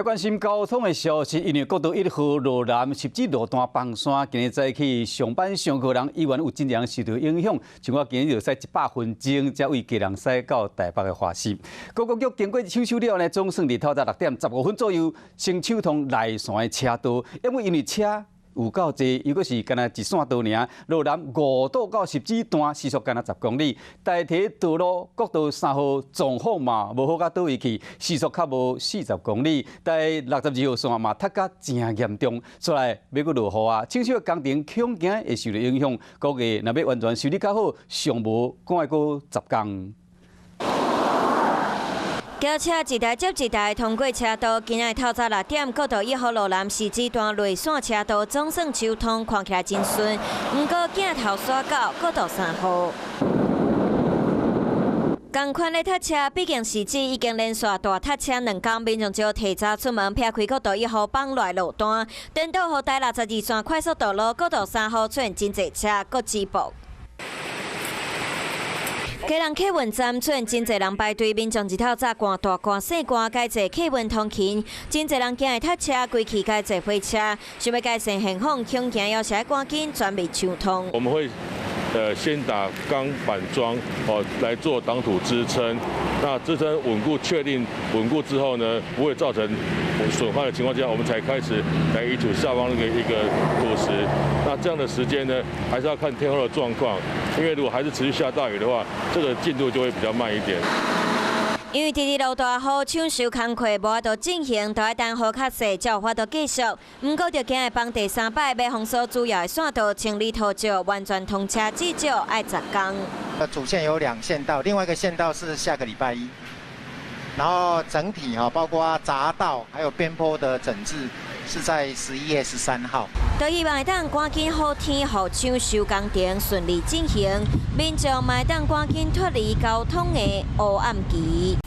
關心交通的消息，因為國道1號羅南汐止路段崩山，今日早起上班上課人依然有真濟人受著影響。像我今日就駛100分鐘，才對基隆駛到台北的華視。觀光局經過搶修了呢，總算佇透早6點15分左右，先搶通內線的車道，因為車有夠濟，猶閣是干焦一線道爾。羅南五堵到汐止段時速干焦10公里，台鐵道路國道3號狀況嘛無好甲佗位去，時速較無40公里。台62號線嘛塞甲誠嚴重，煞來欲閣落雨啊，搶修工程恐驚會受著影響，估計若欲完全修理較好，上無趕愛閣10工。轎車一台接一台通過車道，今仔透早6點，國道1號羅南汐止段內線車道總算搶通，看起來真順。毋過鏡頭煞到國道3號。仝款咧塞車，畢竟汐止已經連續大塞車2工，民眾就提早出門，避開國道1號崩落路段，顛倒予台62線快速道路國道3號出現真濟車，閣止步。基隆客運站出現真濟人排隊，民眾一透早趕大趕細趕，改坐客運通勤，真濟人驚會塞車，規氣改坐火車，想欲改善現況，恐驚猶是愛趕緊全面搶通。我們會先打鋼板樁哦來做擋土支撐，那支撐穩固確定穩固之後呢，不會造成損壞的情況下，我們才開始來移除下方那個一個土石。那這樣的時間呢，還是要看天候的狀況，因為如果還是持續下大雨的話，這個進度就會比較慢一點。因為直直落大雨，搶修工課無法度進行，都愛等雨較細，才有法度繼續。毋過，就驚會崩第三擺，欲封鎖主要的線道，清理土石，完全通車至少愛10工。主線有兩線道，另外一個線道是下個禮拜一。然後整體哈，包括匝道還有邊坡的整治，是在11月13號。都希望會當趕緊好天，予搶修工程順利進行，民眾嘛會當趕緊脫離交通的黑暗期。